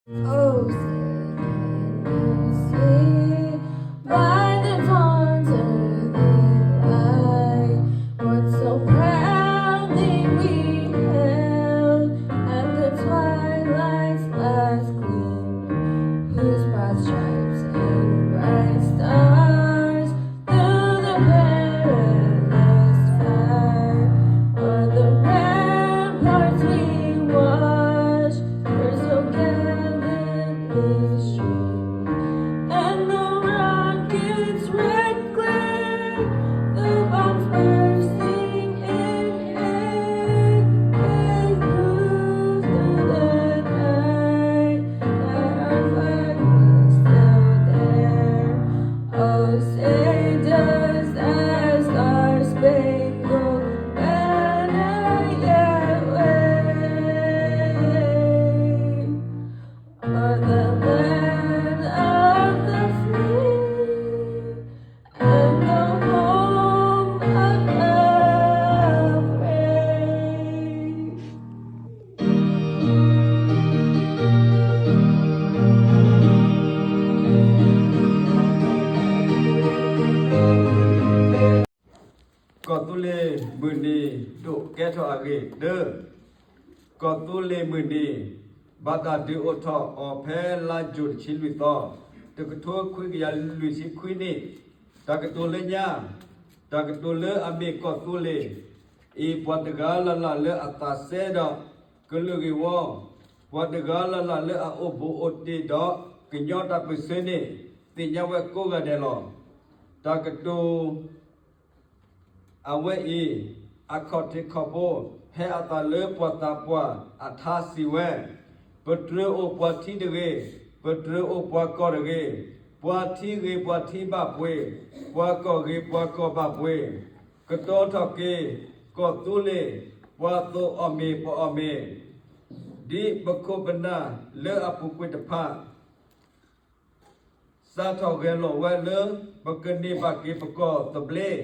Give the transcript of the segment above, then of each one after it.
Oh, say can you see by the dawn's early light what so proudly we hailed at the twilight's last gleam, whose broad stripes and bright stars through the perilous fight o'er the ramparts we watched were so gallant and the rocket's red glare, the bombs bursting in air, gave proof through the night that our flag was still there. Oh, say does thy star-spangled banner yet wave? O'er the land of the free and the home of the brave. ကီၢ်သူလ့ၤမုၢ်နံၤဒိၣ်ကဲထီၣ်အဂ့ၢ် တၢ, ကီၢ်သူလ့ၤမုၢ်နံၤ ဘၣ်တၢ်ဒုးအိၣ်ထီၣ်အီၤဖဲလါယူၤတဆံလွံၢ်သီ, တကထိခွံကယၤလွံၢ်ဆံခွံနံၣ်, တၢ်ကတိၤလၢညါ, တၢ်ကတိၤလၢအမ့ၢ်ကီၢ်သူလ့ၤအံၤ ပှၤတဂၤလၢ်လၢ်လၢအသးစဲဒီးကလုာ်ဂ့ၢ်ဝီ, ပှၤတဂၤလၢ်လၢ်လၢအအိၣ်ဘူးအိၣ်တံၢ်ဒီးကညီတၢ်ပၢၢ်ဆၢန့ၣ် သ့ၣ်ညါဝဲကိးဂၤဒဲးလီၤ. တၢ်ကတိၤ အဝဲအံၤ အခီၣ်ထံးခီၣ်ဘိ ဟဲအသးလၢပှၤသးပှၢ်အထါစံးဝဲ, ပတြၢၤအိၣ်ပှၤထံတဂ့ၤ, ပတြၢၤအိၣ်ပှၤကီၢ်တဂ့ၤ, ပှၤထံဂ့ၤပှၤထံဘၣ်ပှ့ၤ, ပှၤကီၢ်ဂ့ၤပှၤကီၢ်ဘၣ်ပှ့ၤ, ကတီၤထီၣ်က့ၤ ကီၢ်သူလ့ၤ ပှၤသိးအီၣ်မ့ၤပအီၣ်မ့ၤ, ဒ်ပခိၣ်ပနၢ်လၢအပူၤကွံာ်တဖၣ် စးထီၣ်ဂဲၤလိာ်ဝဲလၢ ပကန့ၢ်ဘၣ်က့ၤပကီၢ်သဘျ့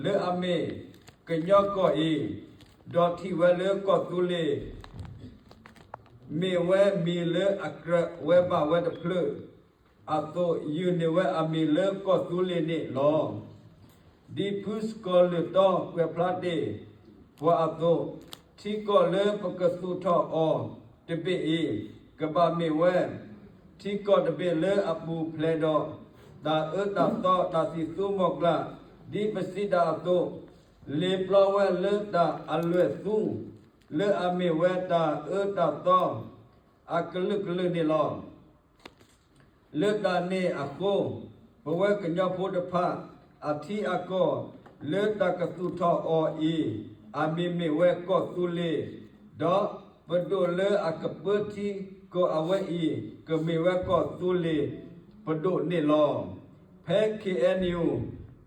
လၢအမ့ၢ်ကညီကီၢ်အံၤ, ဒီးထံၣ်ဝဲလၢကီၢ်သူလ့ၤ မ့ၢ်ဝဲမံၤလၢအကြၢးဝဲဘၣ်ဝဲတဖျၢၣ်အသိး ယုၢ်န့ၢ်ဝဲအမံၤလၢကီၢ်သူလ့ၤန့ၣ်လီၤ. ဒ်ဖုစကီၤလၢၢ်တီကွဲးဖျါတ့ၢ်ပှၤအသိး, ထံကီၢ်လၢပကသူၣ်ထီၣ်အီၤတဘ့ၣ်အံၤ ကဘၣ်မ့ၢ်ဝဲ ထံကီၢ်တဘ့ၣ်လၢအပူၤဖျဲးဒီး တၢ်အၢတၢ်သီတၢ်သံၣ်သူမီၢ်ကျၢ် ဒ်ပစံးတၢ်အသိး, လ့ပျီဝဲလၢတၢ်အလွဲၢ်သူ လၢအမ့ၢ်ဝဲတၢ်အၢတၢ်သီ အကလုာ်ကလုာ်န့ၣ်လီၤ. လၢတၢ်န့ၣ်အဃိ, ပဝဲကညီဖိတဖၣ် အထံအကီၢ်လၢတၢ်ကသူၣ်ထီၣ်အီၤအံၤ အမံၤမ့ၢ်ဝဲကီၢ်သူလ့ၤ, ဒီးပဒိၣ်လၢအကပၢထံကီၢ်အဝဲအံၤ ကမ့ၢ်ဝဲကီၢ်သူလ့ၤပဒိၣ်န့ၣ်လီၤ. ဖဲ ခ့ၣ်အဲၣ်ယူၣ်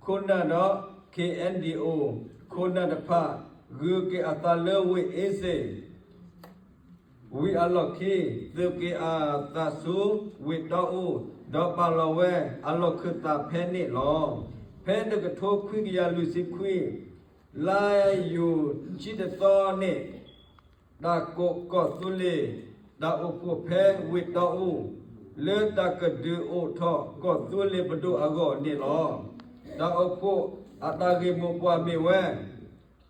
ခိၣ်နၢ်ဒီး ခ့ၣ်အဲၣ်ဒံၣ်အိၣ် ခိၣ်နၢ်တဖၣ် ဂုၤက့ၤအသးလၢဝ့ၢ်အ့စ့ၣ် ဝံၤအလီၢ်ခံ သုးက့ၤအသးဆူဝ့ၢ်တီအူ ဒီးပာ်လီၤဝဲအလီၢ်ခၢၣ်သးဖဲန့ၣ်လီၤ. ဖဲတကထိခွံကယၤလွံၢ်ဆံခွံ လါယူၤဆံတသီန့ၣ် တၢ်ကိးကီၢ်သူလ့ၤ တၢ်အိၣ်ဖှိၣ်ဖဲဝ့ၢ်တီအူ လၢတၢ်ကဒုးအိၣ်ထီၣ်ကီၢ်သူလ့ၤပဒိၣ်အဂီၢ်န့ၣ်လီၤ. တၢ်အိၣ်ဖှိၣ်အတၢ်ဂ့ၢ်မိၢ်ပှၢ်မ့ၢ်ဝဲ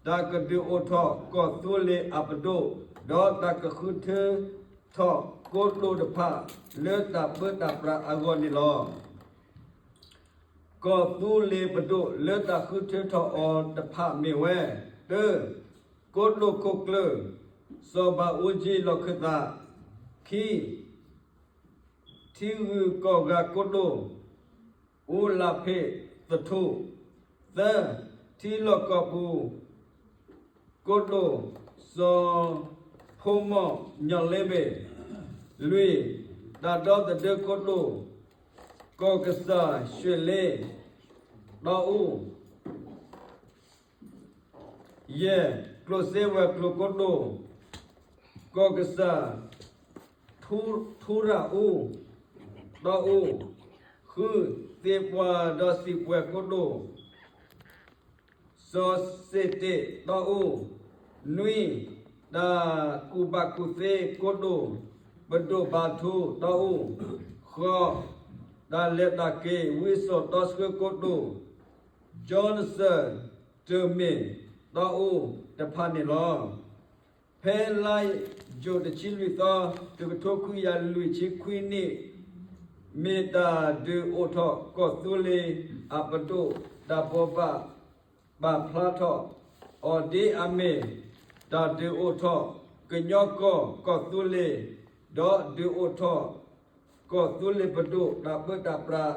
တၢ်ကဒုးအိၣ်ထီၣ်ကီၢ်သူလ့ၤအပဒိၣ် ဒီးတၢ်ကဃုထၢထီၣ်ကိတိာ်တဖၣ် လၢတၢ်ပၢတၢ်ပြးအဂီၢ်န့ၣ်လီၤ. ကီၢ်သူလ့ၤပဒိၣ်လၢတၢ်ဃုထၢထီၣ်အီၤတဖၣ်မ့ၢ်ဝဲ, တၢ, ကိတိာ်ခိၣ်ကျၢၢ် စီၤဘးအူကၠံလီၢ်ခၢၣ်သး, ခံ, ထံဂုၤကီၢ်ဂၤကိတိာ် အူလးဖ့းသထူ, သၢ, ထံလီၢ်ကီၢ်ပူၤ ကိတိာ် စီၤဖိမီၢ်ညီၣ်လ့ဘ့ၣ်, လွံၢ်, တၢ်ဒီသဒၢကိတိာ် ကီၢ်ကစၢ်ရွှ့ၣ်လ့ တီအူ, ယဲၢ်, ကျိၣ်စ့ဝဲၤကျိၤကိတိာ် ကီၢ်ကစၢ် ထူရၣ်အူ တီအူ, ဃု, သ့ၣ်ပှၢ်ဒီးစံၣ်ပှဲၤကိတိာ် စီၤစ့ၣ်တ့ၣ်တီအူ, နွံ, တၢ်ကူၣ်ဘၣ်ကူၣ်သ့ကိတိာ် ပဒိၣ်ဘါထူတၢ်အိၣ်, ဃီ, တၢ်လဲၤတၢ်က့ၤ ဝံစိာ်တီဆှၢကိတိာ်, ကၠီနစၢၢ်တၢ်မ့ၢ် တၢ်အိၣ်တဖၣ်န့ၣ်လီၤ. ဖဲလါယူၤတဆံလွံၢ်သီ တကထိခွံကယၤလွံၢ်ဆံခွံနံၣ် မ့ၢ်တၢ်ဒုးအိၣ်ထီၣ်ကီၢ်သူလ့ၤအပဒိၣ်တၢ်ဘိးဘၣ် ပာ်ဖျါထီၣ်အီၤဒ်အမ့ၢ် တၢ်ဒုးအိၣ်ထီၣ်ကညီကီၢ်ကီၢ်သူလ့ၤ ဒီးဒုးအိၣ်ထီၣ်ကီၢ်သူလ့ၤပဒိၣ်တၢ်ပၢတၢ်ပြး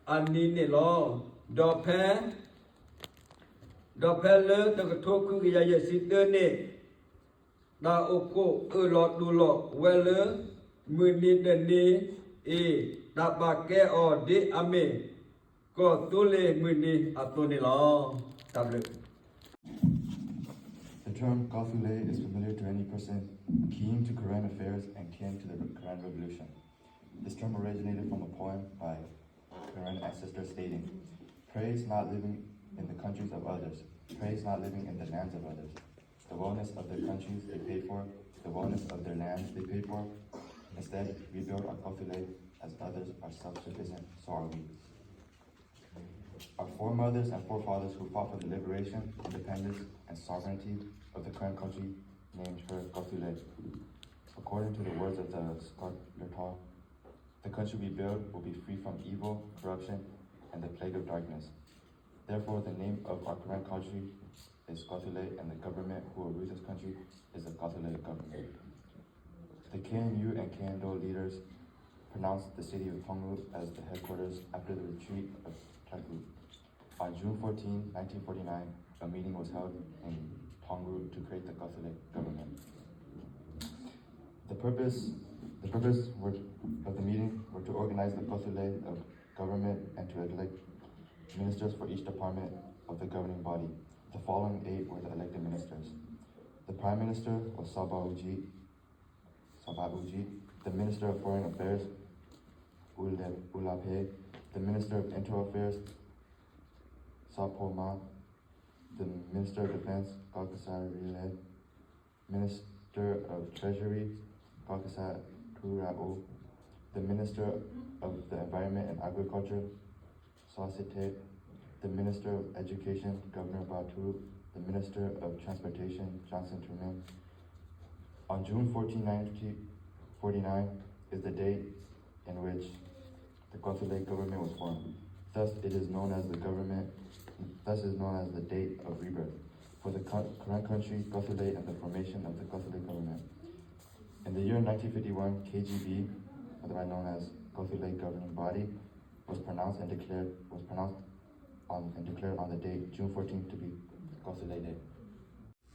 အနံၤန့ၣ်လီၤ. ဒီးဖဲ ဒီးဖဲလၢတကထိခွံကယၤယဲၢ်ဆံတၢနံၣ် တၢ်အိၣ်ဖှိၣ်အၢၣ်လီၤတူၢ်လိာ်ဝဲလၢ မုၢ်နံၤတနံၤအံၤ တၢ်ပာ်ကဲအီၤဒ်အမ့ၢ် ကီၢ်သူလ့ၤမုၢ်နံၤအသိးန့ၣ်လီၤ. တၢ်ဘျုး The term Kawthoolei is familiar to any person keen to Karen affairs and kin to the Karen Revolution. This term originated from a poem by Karen ancestor stating, "Praise not living in the countries of others, praise not living in the lands of others. The wellness of their countries they paid for, the wellness of their lands they paid for. Instead, rebuild our Kawthoolei as others are self-sufficient, so are we." Our foremothers and forefathers who fought for the liberation, independence, and sovereignty of the Karen country named her Kawthoolei. According to the words of the scholar Tall, the country we build will be free from evil, corruption, and the plague of darkness. Therefore, the name of our Karen country is Kawthoolei, and the government who will rule this country is the Kawthoolei government. The K N U and K N D O leaders pronounced the city of Taungoo as the headquarters after the retreat of Taku. On June fourteenth, nineteen forty-nine, a meeting was held in Taungoo to create the Kawthoolei government. The purpose, the purpose were, of the meeting were to organize the Kawthoolei of government and to elect ministers for each department of the governing body. The following eight were the elected ministers. The Prime Minister was Saba Uji, Saba Uji, the Minister of Foreign Affairs, Ule-, Ulape, the Minister of Internal Affairs, Sapoma, the Minister of Defense, Kakasarile, Minister of Treasury, Kakasa Turao, the Minister of the Environment and Agriculture, Sasete, the Minister of Education, Governor Batu, the Minister of Transportation, Johnson Truman. On June fourteenth, nineteen forty-nine is the date in which the Kawthoolei government was formed. Thus, it is known as the government, thus is known as the date of rebirth for the Ka-, Karen country, Kawthoolei, and the formation of the Kawthoolei government. In the year nineteen fifty-one, K G B, otherwise known as Kawthoolei Governing Body, was pronounced and declared, was pronounced on, and declared on the date, June fourteenth, to be Kawthoolei Day.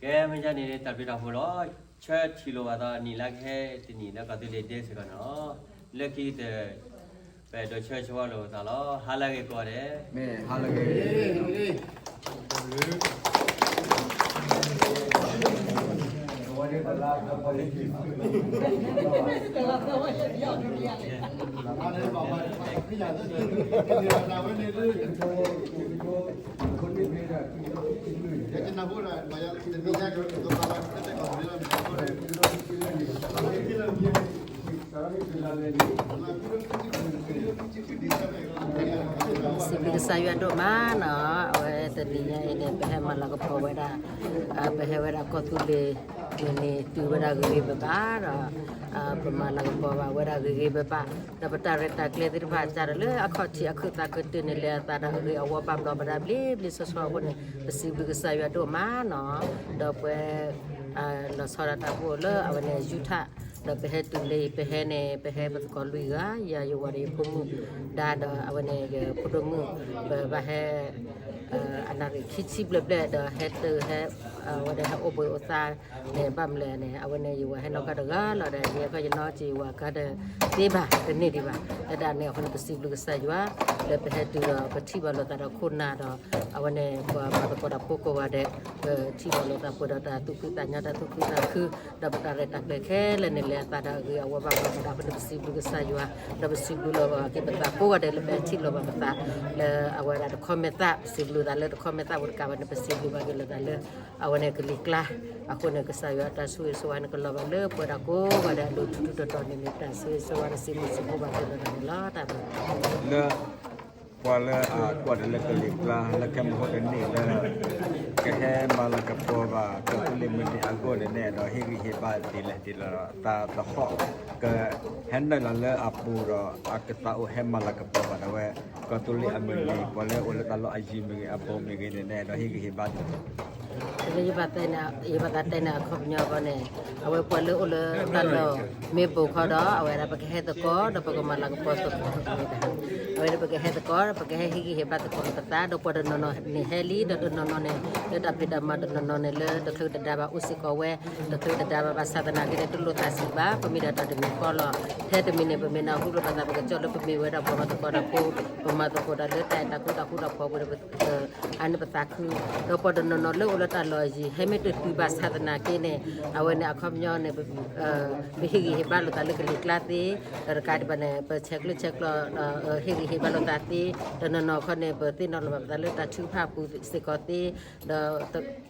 ကဲ မ့ၢ်ဒ်န့ၣ် တၢ်ဘျုးတၢ်ဖှိၣ်လီၤ. ဆၢထံၣ်လိာ်ဘၣ်သးနံၣ်လၢကဟဲတနံၣ်လၢ Kawthoolei Day စ့ၢ်ကီးန့ၣ်လီၤ. လၢခံကတၢၢ် ပဒိးဆၢဆၢဝါလိာ်သးလီၤ. ဟါလၢအဂ့ၤကိးဂၤဒဲး. မ့ၢ်ဟါလၢအဂ့ၤ. စံးဘျုးကစၢ်ယွၤဒိၣ်မးနီၤ, အဝဲတနံၤညါအံၤန့ၣ် ပဟဲမၤလၤကပီၤဝဲဒၣ် ပဟဲဝဲဒၣ်ကီၢ်သူလ့ၤ မုၢ်နံၤတုၤဝဲဒၣ်ဂ့ၤဂ့ၤဘၣ်ဘၣ်ဒီး ပမၤလၤကပီၤဘၣ်ဝဲဒၣ်ဂ့ၤဂ့ၤဘၣ်ဘၣ်, ဒီးပတၢ်ရဲၣ်တၢ်ကျဲၤသ့ၣ်တဖၣ် စးထီၣ်လၢအခီၣ်ထံးအခူသူၣ်ကတၢၢ်န့ၣ် လဲၤအသးဒီးအဂ့ၤအဝါဘၣ်ဘျီးဘၣ်ဒါဘျ့ဘျ့ဆှီဆှီအဃိန့ၣ် ပစံးဘျုးကစၢ်ယွၤဒိၣ်မးနီၤ, ဒီးပဝဲ လီၤဆီဒၣ်တၢ်အိၣ်လၢအဝဲန့ၣ် ယူထၣ်, ဒီးပဟဲတုၤလၢအံၤ ပဟဲန့ၣ် ပဟဲပသကိးလွံၢ်ဂၤ, ယၤယဝၤဒီးယဖိမုၣ်ဒါဒီး အဝဲန့ၣ် ယဖိဒိၣ်မုၣ်, ပဘၣ်ဟဲ အနၣ်ရံၣ်ခံဆံဘျဲၣ်ဘျဲၣ် ဒီးဟဲတုၤဟဲ အဝဲဒၣ်ဟဲအိၣ်ဘှံးအိၣ်သါန့ၣ် ဘၣ်မလဲၣ်န့ၣ် အဝဲန့ၣ် ယဝၤဟဲနီၣ်ကါတဂၤလီၤဒီး ယဲခီယနီၣ်က့ၤယဝၤကါဒီး သ့ဘၣ်တန့ၢ်ဒံးဘၣ်. လၢတၢ်န့ၣ်အဃိန့ၣ် ပစံးဘျုးကစၢ်ယွၤ, လၢ လၢပဟဲတုၤဒီးပထံၣ်ဘၣ်လိာ်သးဒီးခိၣ်နၢ်ဒီး အဝဲန့ၣ် ပှၤမၤသကိးတၢ်ဖိကိးဂၤဒဲး ပထံၣ်ဘၣ်လိာ်သးပှဲၤဒီးတၢ်သူၣ်ခုသးညီ တၢ်သူၣ်ခုသးခု ဒီးပတၢ်ရဲၣ်တၢ်ကျဲၤခဲလၢာ်န့ၣ် လဲၤအသးဒီးအဂ့ၤအဝါဘၣ်မူဘၣ်ဒါအဃိန့ၣ် ပစံးဘျုးကစၢ်ယွၤ ဒီးပစံးဘျုးလီၤက့ၤပသးကိးဂၤဒဲးလၢပဟဲထံၣ်လိာ်ဘၣ်ပသး လၢအဝဲဒၣ်တခီမဲာ်သၣ် ပစံးဘျုးသးလၢတခီမဲာ်သၣ်ပူၤတကးဘၣ်န့ၣ် ပစံးဘျုးဘၣ်က့ၤလိာ်သးလၢ အဝဲန့ၣ်ကလံၤကျါ အဃိန့ၣ် ကစၢ်ယွၤအတၢ်ဆိၣ်ဂ့ၤဆိၣ်ဝါန့ၣ် ကလီၤဘၣ်လၢပဝဲဒၣ်ကိးဂၤဒဲးအလိၤထူးထူးတီၤတီၤန့ၣ်န့ၣ် တၢ်ဆိၣ်ဂ့ၤဆိၣ်ဝါဒီးစံးဘျုးစံးဖှိၣ်ဘၣ်က့ၤလိာ်သးန့ၣ်လီၤ. တၢ်ဘျုး လၢ ပှၤလၢအကွၢ်တၢ်လၢကလံၤကျါ လၢခဲမုၢ်ဟိတနံၣ်လၢ ကဟဲမၤလၤကပီၤဘၣ် ကီၢ်သူလ့ၤမုၢ်နံၤအဂီၢ်န့ၣ်န့ၣ်ဒီး ဟ့ၣ်ဂံၢ်ဟ့ၣ်ဘါဒ်လဲၣ်ဒ်လဲၣ်ဒီး တၢ်သဟီၣ် ကဟဲနုာ်လီၤလၢအပူၤဒီး အကသးအိၣ်ဟဲမၤလၤကပီၤဘၣ်ဒၣ်ဝဲ ကီၢ်သူလ့ၤအမုၢ်နံၤ ပှၤလၢအိၣ်လၢတၢ်လီၢ်အယံၤမ့ၢ်ဂ့ၤ အဘူးမ့ၢ်ဂ့ၤန့ၣ်န့ၣ်ဒီး ဟ့ၣ်ဂံၢ်ဟ့ၣ်ဘါ လၢယဘၣ်သးတဲန့ၣ် ယဘၣ်သးတဲန့ၣ်အခီပညီဃီန့ၣ် အဝဲပှၤလၢအိၣ်လၢတၢ်လီၢ်မ့ၢ်ဘူးခီဒီး အဝဲဒၣ်ပကဟဲသကိး ဒီးပကမၤလၤကပီၤသကိး အဝဲဒၣ်ပကဟဲသကိး ပကဟဲဟ့ၣ်ဂံၢ်ဟ့ၣ်ဘါသကိးပသး ဒီးပှၤတနီၤနီၤန့ၣ်ဟဲလံ ဒီးတနီၤနီၤန့ၣ် လၢတၢ်ဖံးတၢ်မၤတနီၤနီၤန့ၣ် လၢတချုးတဒါဘၣ်အိၣ်စ့ၢ်ကီးဝဲ တချုးတဒါဘၣ်ဘၣ်ဆၣ်သနာ်က့န့ၣ် တလိၣ်သးစံးဘၣ် ပမ့ၢ်ဒၣ်တၢ်တမံၤဃီလီၤ. ထဲတမံၤန့ၣ် ပမ့ၢ်နၢ်ဟူလိာ်ပသး ပကစီၣ်လၢပမ့ၢ်ဝဲဒၣ်ပှၤမၤသကိးတၢ်ဖိ ပမၤသကိးတၢ်လၢတၢ်အဲၣ်တၢ်ကွံတၢ်ဃူတၢ်ဖိးပူၤဒီး အါန့ၢ်ပသးခု ဒီးပှၤတနီၤနီၤလၢအိၣ်လၢတၢ်လီၢ်ယံၤ ဟဲမ့ၢ်တတုၤဘၣ်ဆၣ်သနာ်က့န့ၣ် အဝဲန့ၣ်အခီပညီန့ၣ် ပဟ့ၣ်ဂံၢ်ဟ့ၣ်ဘါလိာ်သးလၢကလံၤကျါသ့ ဒီးတကးဒံးဘၣ်န့ၣ် ပဆဲးကျၢဆဲးကျိး ဟ့ၣ်ဂံၢ်ဟ့ၣ်ဘါလိာ်သးသ့ တနီၤနီၤခီန့ၣ် ပသ့ၣ်နီၣ်လီၤဘၣ်ပသးလၢတၢ်ထုကဖၣ်ပူၤစ့ၢ်ကီးသ့ ဒီး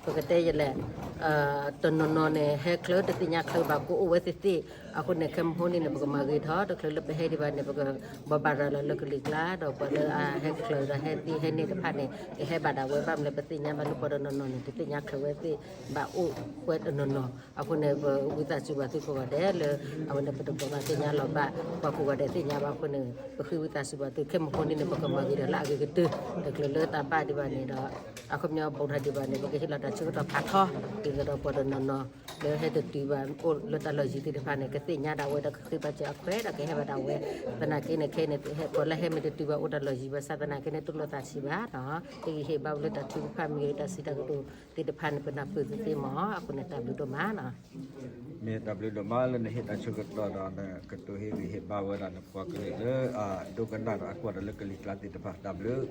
ပကတဲယဲလဲၣ် တနီၤနီၤန့ၣ် ဟဲချၢတသ့ၣ်ညါချၢဘၣ်ကအိၣ်ဝဲသ့ၣ်သ့ၣ် အဃိန့ၣ် ခဲမုၢ်ဟိန့ၣ်န့ၣ် ပကမၤဂ့ၤထီၣ် တချုးလၢပဟဲဒံးဘၣ်န့ၣ် ပကဘိးဘၣ်ရၤလီၤလၢကလံၤကျါ ဒီးပှၤလၢအဟဲချၢဒီးဟဲသ့ဟဲန့ၢ်တဖၣ်န့ၣ် ကဟဲဘၣ်ဒၣ်ဝဲဘၣ်မနုၤလဲၣ် ပသ့ၣ်ညါဘၣ်လၢပှၤတနီၤနီၤန့ၣ် တသ့ၣ်ညါချၢဝဲသ့ၣ် ဘၣ်အိၣ်ဝဲတနီၤနီၤ အဃိန့ၣ် ပဝံသးစူၤဘၣ်သုကိးဂၤဒဲးလၢ အဝဲန့ၣ် ပတဘိးဘၣ်သ့ၣ်ညါလီၤဘၣ် ပှၤကိးဂၤဒဲးသ့ၣ်ညါဘၣ်အဃိန့ၣ် ပဃ့ဝံသးစူၤဘၣ်သု ခဲမုၢ်ဟိန့ၣ်န့ၣ် ပကမၤဂ့ၤဒီးလၢအဂ့ၤကတၢၢ် တချုးလၢတၢ်ဘၣ်ဒံးဘၣ်န့ၣ်ဒီး အခီပညီဘူးထီၣ်ဒံးဘၣ်န့ၣ် ပကဟ့ၣ်လီၤတၢ်ဆၢကတီၢ်ဖးထီ ဒ်သိးဒီးပှၤတနီၤနီၤ လၢဟဲတတုၤဘၣ်အိၣ်လၢတၢ်လီၢ်ယံၤသ့ၣ်တဖၣ်န့ၣ် ကသ့ၣ်ညါဒၣ်ဝဲဒီးကဃ့ဘါစၢၤအခွဲးဒီးကဟဲဘၣ်ဒၣ်ဝဲ သနာ်က့န့ၣ် ခဲအံၤန့ၣ် ပှၤလၢဟဲမ့ၢ်တတုၤဘၣ်အိၣ်တၢ်လီၢ်ယံၤဘၣ်ဆၣ်သနာ်က့န့ၣ် တလိၣ်သးဆံးဘၣ်နီၤ ဟ့ၣ်ဂံၢ်ဟ့ၣ်ဘါဝဲလၢတၢ်ထုကဖၣ်မ့ၢ်ဂ့ၤ တၢ်စံးတၢ်ကတိၤသ့ၣ်တဖၣ်န့ၣ် ပနၢ်ပၢၢ်သ့သ့မ့ၢ် အဃိန့ၣ် တၢ်ဘျုးဒိၣ်မးနီၤ မ့ၢ်တၢ်ဘျုးဒိၣ်မးလၢနဟ့ၣ်တၢ်ဆၢကတီၢ်ဒီး နကတိၤဟ့ၣ်ဂံၢ်ဟ့ၣ်ဘါဝဲဒၣ်နပှၤကလုာ်လၢ အဒိကနၣ်ဒီးအကွၢ်တၢ်လၢကလံၤကျါသ့ၣ်တဖၣ် တၢ်ဘျုး